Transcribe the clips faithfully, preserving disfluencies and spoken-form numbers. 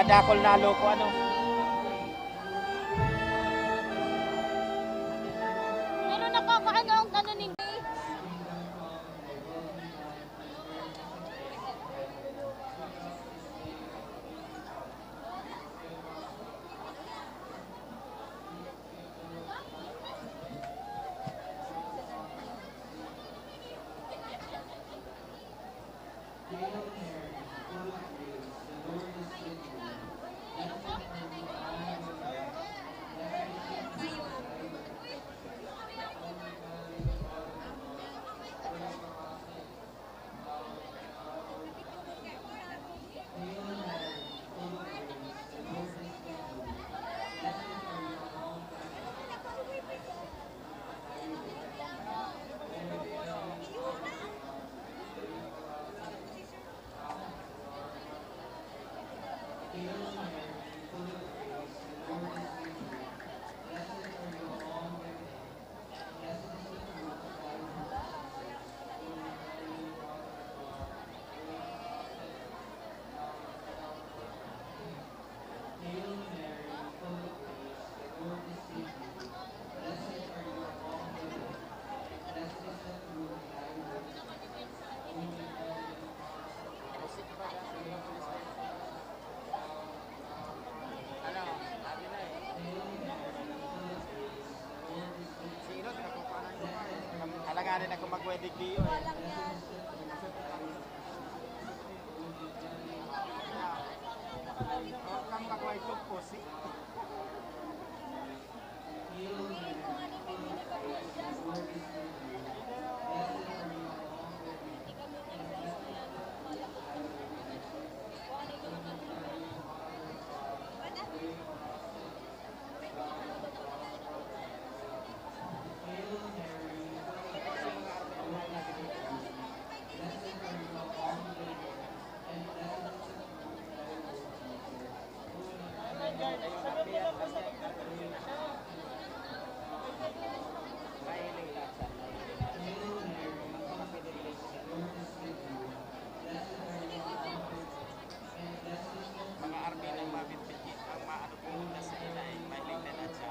Dakol na loko, ano? Pero nakakaano ang ano ni Alanganin ako mag-wedding day, eh. Huwag kang mag-white coat, pussy. Mga army ng mabitbit ang maano pumunta sa inay, mahiling na natsa.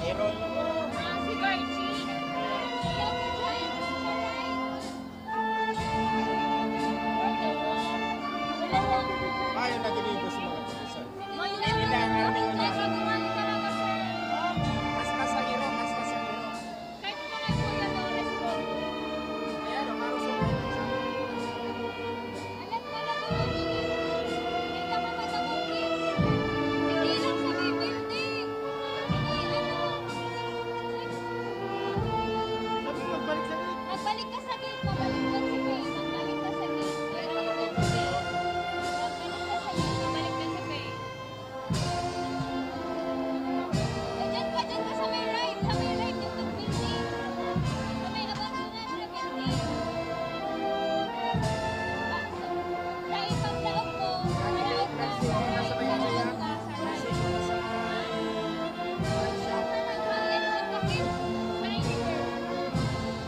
Ah, si Archie. Ayaw na ginibo sa mga pulisan. Hindi na, kami na. Mas kasagiro, mas kasagiro. Kahit mga Kuya Lores po. Ayan, o, parang sa Alam mo na po, hindi ka pa matapos. Hindi lang sa may building. Hindi, ano. Sabi ko, magbalik sa gate. Magbalik ka sa gate, pabalik doon si Faye. Magbalik ka sa gate. Magbalik ka sa gate, pabalik ka sa Faye. Diyan pa, diyan pa sa may right, sa may right, yung building. Sa may abang na building. Sa ipaglaog mo, sa ipaglaog mo, sa ipaglaog mo, sa right.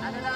Ano na,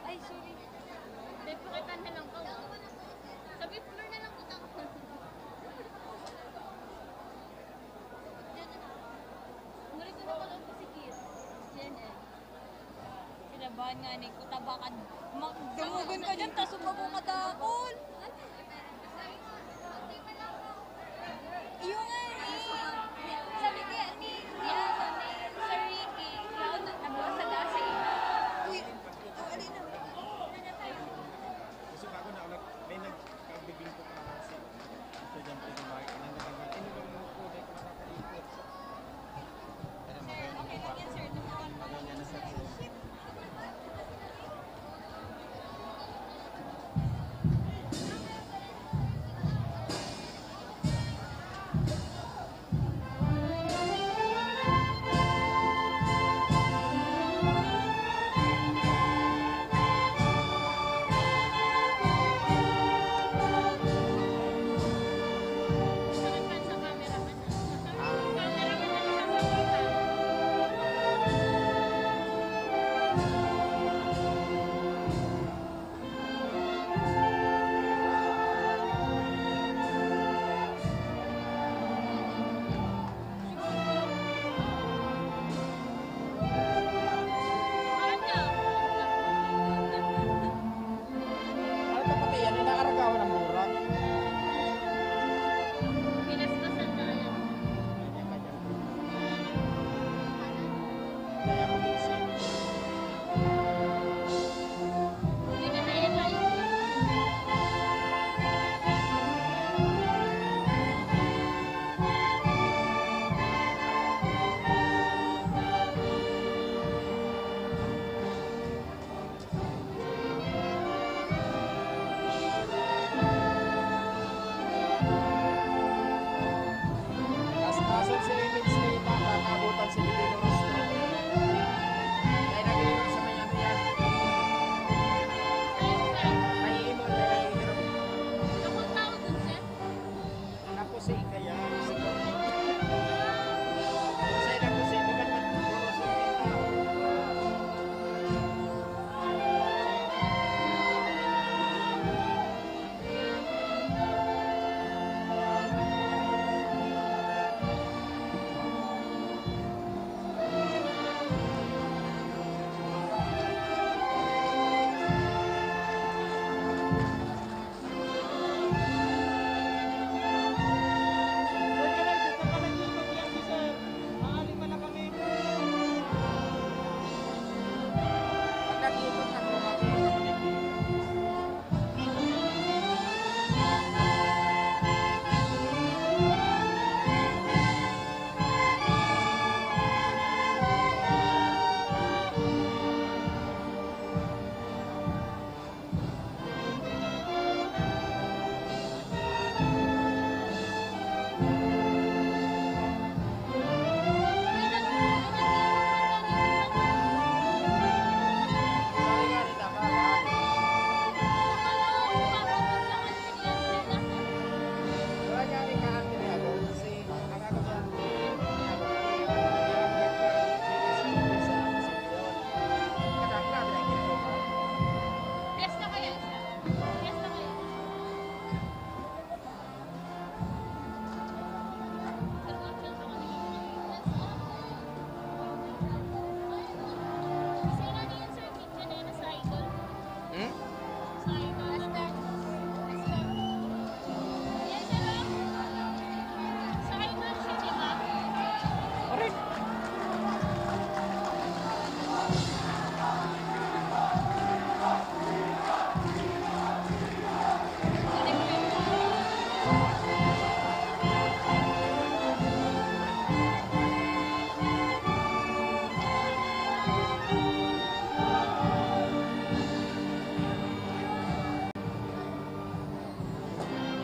Ay, sorry. May pakita na lang ko. Sabi, floor na lang kita ko. Diyan na lang. Umalis na pala ang pasikil. Diyan eh. Kinabahan nga ni ko, tabakan. Magdumugon ka dyan, tas sumagot ka dakol. Iyo nga